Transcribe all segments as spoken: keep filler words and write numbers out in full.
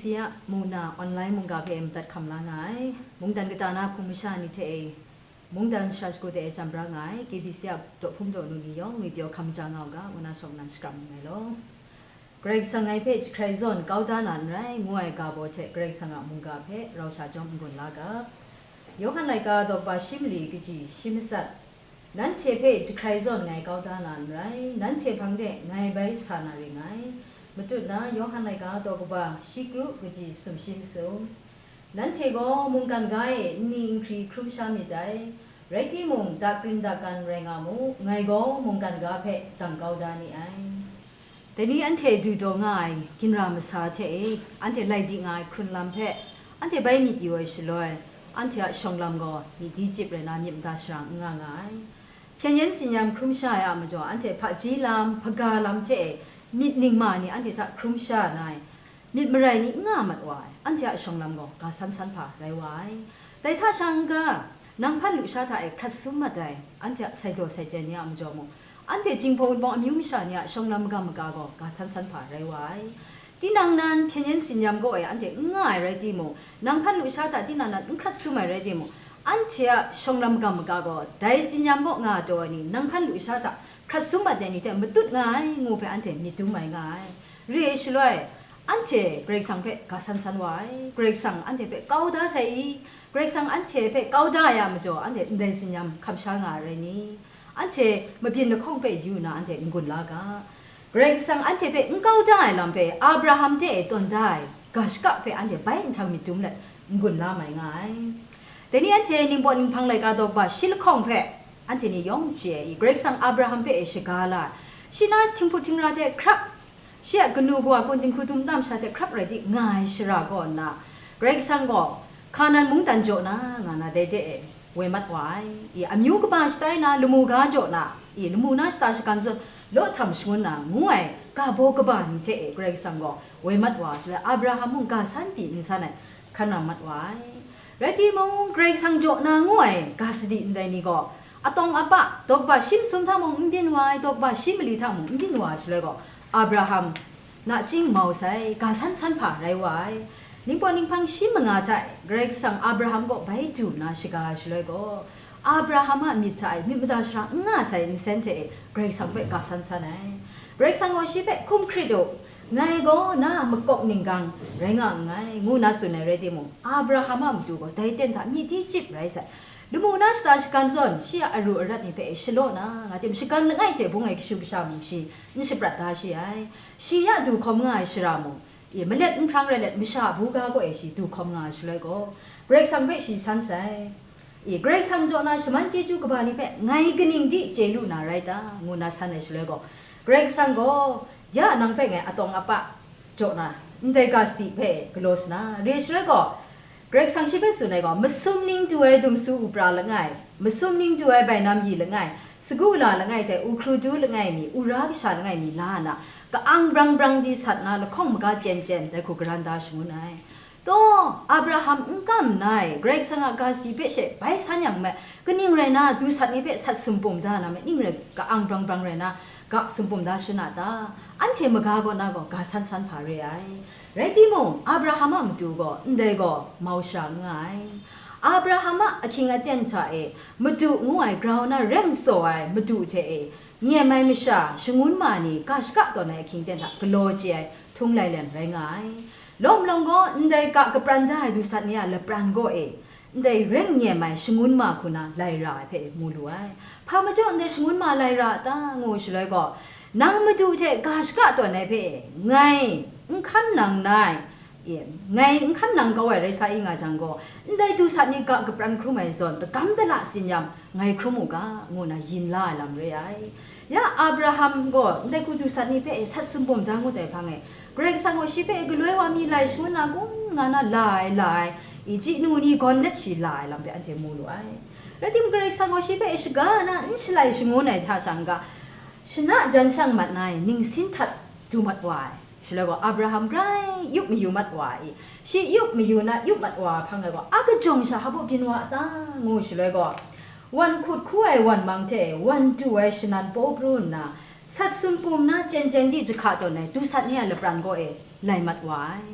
Ya, mung na online mungga hpe madat hkam la nga ai, mungdan kata na hpung masha ni hte e, mungdan sara shagu de e jam bra nga ai, K B C a dawhpum dawhnu ni yawng ngwi pyaw hkam ja nga u ga, ngu na shawng nnan shakram nngai law. Karai Kasang ngai hpe jahkrai zawn kau da na n rai, ngu ai ga baw hte Karai Kasang a mungga hpe rau sha jawm n-gun la ga. Yawhan laika daw kaba shi mali kaji shi matsat, nanhte hpe jahkrai zawn ngai kau da na n rai, nanhte hpang de ngai bai sa na ring ngai. Matut na Yawhan laika daw kaba shi kru kaji sumshi masum. Nanhte gaw mungkan ga e nni nhkri hkrum sha myit dai, rai timung, dakrin dakan rai nga mu, ngai gaw mungkan ga hpe dang kau da ni ai. Dai ni anhte du daw nga ai ginra masa hte e, anhte lai di nga ai hkrun lam hpe anhte bai myit yu ai shaloi, anhte a shawng lam gaw myit di chyip rai na myit mada sara n nga nga ai. Hpyen yen tsin-yam hkrum sha ai a majaw, anhte hpaji lam, hpaga lam hte e myit ningma ni anhte hta hkrum sha na ai, myit marai ni n nga mat wa ai, anhte a shawng lam gaw ga san san hpa rai wa ai. Dai hta sha n-ga, nang hpan lusha hta e hkrat sum mat ai, anhte a saidaw saichyen ni a majaw mung, anhte Jinghpaw Wunpawng amyu masha ni a shawng lam magam maga gaw ga san san hpa rai wa ai. Tinang nan hpyen yen tsin-yam kaw e anhte n nga ai rai timung, nang hpan lusha hta tinang nan n hkrat sum ai rai timung, anhte a shawng lam magam maga gaw dai tsin-yam kaw nga taw ai ni, nang hpan lusha hta hkrat sum mat ai ni hte matut nga ai, ngu hpe anhte myit dum ai nga ai. Re ai shaloi, anhte Karai Kasang hpe ga san san wa ai, Karai Kasang anhte hpe kau da sai i, Karai Kasang anhte hpe kau da ai a majaw, anhte ndai tsin-yam hkam sha nga ai rai ni? Anhte mabyin lahkawng hpe yu nna anhte n-gun la ga. Karai Kasang anhte hpe n kau da ai lam hpe Abraham hte e tawn da ai ga shaka hpe anhte bai nhtang myit dum let n-gun la mai nga ai. Dai ni anhte ningbaw ninghpang laika daw kaba shi lahkawng hpe anhte ni yawng chye ai i, Karai Kasang Abraham hpe e shaga la ai, shi na htinghput htingra hte hkrap, shi a kanu kawa kun dinghku dum nta masha hte hkrap rai di nga ai shara kaw nna, Karai Kasang gaw Hkanan mungdan jaw na nga na dai de e woi mat wa ai. I, amyu kaba shatai na lamu ga jaw na, i, lamu na shata shagan zawn law htam shangun na ngu ai ga baw kaba ni hte e Karai Kasang gaw woi mat wa ai shaloi, Abraham mung ga san pyi n san ai hkan ram mat wa ai. Rai timung, Karai Kasang jaw na ngu ai ga sadi ndai ni gaw, atawng apa, daw kaba shi masum hta mung n byin wa ai, daw kaba shi mali hta mung n byin wa ai shaloi gaw, Abraham nachying mau sai, ga san san hpa rai wa ai. Ningpawt ninghpang shi manga hta e Karai Kasang Abraham kaw bai du nna shaga ai shaloi gaw, Abraham a myit hta e myit mada sara n nga sai nsen hte e Karai Kasang hpe ga san san ai. Karai Kasang gaw shi hpe, "Hkum hkrit u, ngai gaw na a makawp ninggang rai nga nngai," ngu nna tsun ai rai timung, Abraham a matu gaw dai ten hta myit di chyip rai sai. Lamu na shata shagan zawn, shi a aru arat ni hpe e shalaw na, nga tim shagan langai hte bung ai kashu kasha mung shi n shaprat da shi ai. Shi ya du hkawm nga ai shara mung, e, malet n hprang rai let, masha a buga kaw e shi du hkawm nga ai shaloi gaw, Karai Kasang hpe shi san sai. E, Karai Kasang jaw na shaman chyeju kaba ni hpe ngai kaning di chye lu na rai ta, ngu nna san ai shaloi gaw, Karai Kasang gaw, "Ya nang hpe ngai atawng apa jaw na, ndai ga sadi hpe galaw sa na, re shaloi gaw, Karai Kasang shi hpe tsun ai gaw, masum ning du ai dumsu upra langai, masum ning du ai bainam yi langai, sagu la langai hte uhkru du langai mi, ura kasha langai mi la na, ka-ang brang brang di sat na lahkawng maga chyen chyen dai hku garan da shangun ai." Taw, Abraham n kam nngai, Karai Kasang a ga sadi hpe she bai san yang me, kaning rai na, du sat ni hpe sat sumpum da na me, ning rai ka-ang brang brang rai na, ga sumpum da shangun a ta? Anhte maga kaw na gaw ga san san hpa re ai. Rai timung, Abraham a matu gaw ndai gaw mau sara n nga ai. Abraham a ahkying aten hta e, madu ngu ai grau na reng tsaw ai madu hte e, nyem ai masha, shangun ma ni ga shaka tawn ai ahkying aten hta galaw chye ai htung lai lem rai nga ai. Lawm lawng gaw, ndai ga kapran da ai du sat ni a lapran kaw e, ndai reng nyem ai shangun ma hku na lai ra ai hpe mu lu ai. Hpa majaw ndai shangun ma lai ra a ta, ngu shaloi gaw, nang madu hte ga shaka tawn ai hpe ngai n hkan nang nai, e, ngai n hkan nang kau ai rai sa i nga jang gaw, ndai du sat ni ga kapran hkrum ai zawn, dagam dala tsin-yam ngai hkrum u ga, ngu na yin la ai lam re ai. Ya Abraham gaw ndai hku du sat ni hpe e sat sumpum da ngut ai hpang e, Karai Kasang gaw shi hpe e galoi wa mi lai shangun na gung nga na la ai, la ai, i, chyi nu ni gawn let shi la ai lam hpe anhte mu lu ai. Rai timung, Karai Kasang gaw shi hpe e shaga na n shalai shangun ai hta shang ga, shana jan shang mat na e ningsin htat du mat wa ai. Shaloi gaw, Abraham grai yup mayu mat wa i, shi yup mayu na yup mat wa hpang ai gaw, a kajawng sha hpa byin wa a ta, ngu shaloi gaw, wan hkut hku ai wan mang hte wan du ai shanan paw pru nna, sat sumpum na chyen chyen di jahka tawn ai du sat ni a lapran kaw e lai mat wa ai.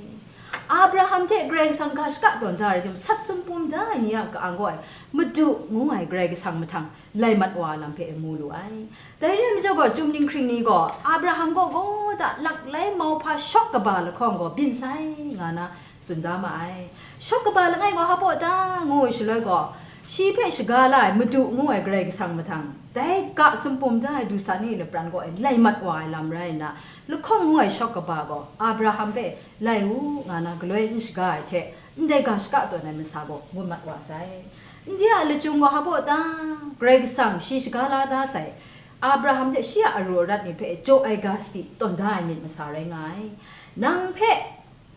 Abraham hte Karai Kasang ga shaka tawn da ai rai tim, sat sumpum da ai ni a ka-ang gaw ai, Madu ngu ai Karai Kasang mahtang lai mat wa ai lam hpe ngu lu ai. Dai rai majaw gaw, chyum ninghkring ni gaw Abraham gaw gaw da laklai mauhpa shawk kaba lahkawng gaw byin sai, nga na tsun da ma ai. Shawk kaba langai gaw hpa baw ta ngu ai shaloi gaw, shi hpe shaga la ai Madu ngu ai Karai Kasang mahtang, dai ga sumpum da ai du sa ni lapran gaw ai lai mat wa ai lam rai nna, lahkawng ngu ai shawk kaba gaw Abraham hpe lai u, nga na galoi n shaga ai hte, ndai ga shaka tawn ai masa gaw ngut mat wa sai. Ndai a lachyum gaw hpa baw ta, Karai Kasang shi shaga la da sai, Abraham hte shi a aru arat ni hpe jaw ai ga sadi tawn da ai myit masa rai nga ai. Nang hpe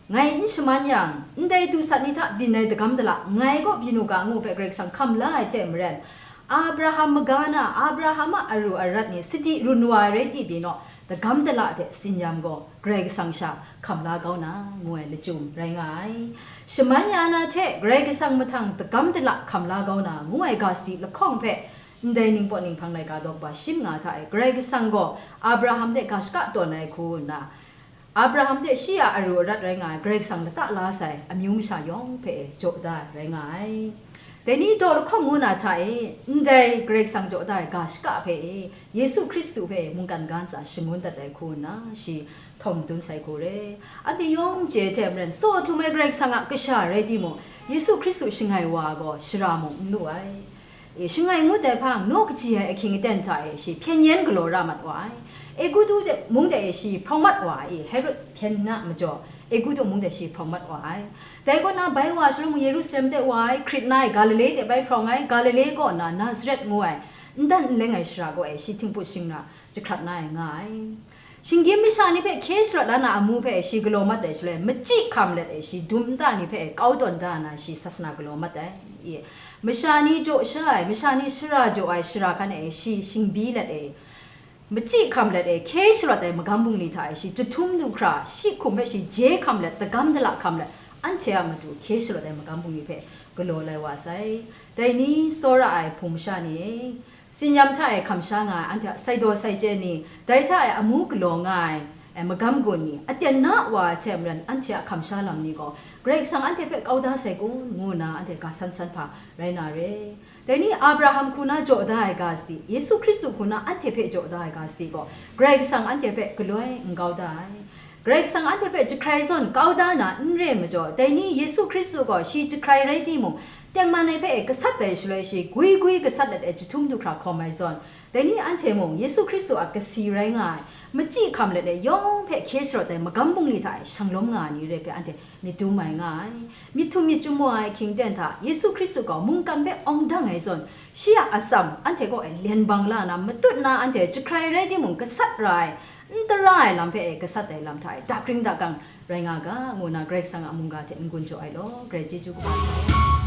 ngai n shaman yang, ndai du sat ni hta byin ai dagam dala ngai kaw byin u ga ngu hpe Karai Kasang hkam la ai hte maren, Abraham maga na Abraham a aru arat ni sadi run wa ai rai ti byin naw, dagam dala hte tsin-yam gaw Karai Kasang sha hkam la kau na, ngu ai lachyum rai nga ai. Shaman ya na hte Karai Kasang mahtang dagam dala hkam la kau na, ngu ai ga sadi lahkawng hpe, ndai ningpawt ninghpang laika daw kaba shim nga hta e, Karai Kasang gaw Abraham hte ga shaka tawn ai hku nna, Abraham hte shi a aru arat rai nga ai Karai Kasang lata la sai amyu masha yawng hpe e jaw da ai rai nga ai. Dai ni daw lahkawng ngu na hta e, ndai Karai Kasang jaw da ai ga shaka hpe e, Yesu Hkristu hpe e mungkan ga ntsa shangun dat ai hku nna, shi htawng dun sai hku re. Anhte yawng chye hte maren, tsaw htum ai Karai Kasang a kasha rai timung, Yesu Hkristu shangai wa gaw shara mung n lu ai. E, shangai ngut ai hpang, naw kaji ai ahkying aten hta e shi hpyen yen galaw ra mat wa ai. Egutu de, mung de e shi hprawng mat wa ai, Herod hpyen na majaw, Egutu mung de shi hprawng mat wa ai. Dai kaw na, bai wa shalom Yerusalem de wa ai, hkrit na ai, Galile de bai hprawng ai, Galile kaw na Nazaret ngu ai, n dan n leng ai shara kaw e shi htingput shingra jahkrat na ai nga ai. Shinggyim masha ni hpe hkye sharawt la na amu hpe shi galaw mat ai shaloi, machyi hkam let e shi dum nta ni hpe kau tawn da na, shi sasana galaw mat ai. I, masha ni jaw sha ai, masha ni shara jaw ai shara hkan e shi shingbi let e, machyi hkam let e, hkye sharawt ai magam bungli hta e shi jahtum du hkra, shi hkum hpe shi je hkam let, dagam dala hkam let, anhte a matu hkye sharawt ai magam bungli hpe galaw lai wa sai. Dai ni tsawra ai hpung masha ni e, tsin-yam hta e hkam sha nga ai anhte a saidaw saichye ni, dai hta e amu galaw nga ai, e, magam gun ni, aten na wa ai hte maren anhte a hkam sha lam ni gaw, Karai Kasang anhte hpe kau da sai kun, ngu nna anhte ga san san hpa rai na re. Dai ni Abraham hku na jaw da ai ga sadi, Yesu Hkristu hku na anhte hpe jaw da ai ga sadi gaw, Karai Kasang anhte hpe galoi n kau da ai. Karai Kasang anhte hpe jahkrai zawn kau da na n re majaw, dai ni Yesu Hkristu gaw shi jahkrai rai timung, tengman ai hpe e gasat ai shaloi shi gwi gwi gasat let e jahtum du hkra hkawm ai zawn, dai ni anhte mung Yesu Hkristu a kasi rai nga ai, machyi hkam let e yawng hpe hkye sharawt ai magam bungli hta e shanglawm nga ai ni re hpe anhte myit dum ai nga ai. Myit htum myit chyum wa ai ahkying aten hta Yesu Hkristu gaw mungkan hpe awng dang ai zawn, shi a atsam anhte kaw e len bang la na, matut na anhte jahkrai rai timung gasat ra ai, n tara ai lam hpe e gasat ai lam hta e dakring dakang rai nga ga, ngu na Karai Kasang a mungga hte n-gun jaw ai law, Karai chyeju kaba sa ai.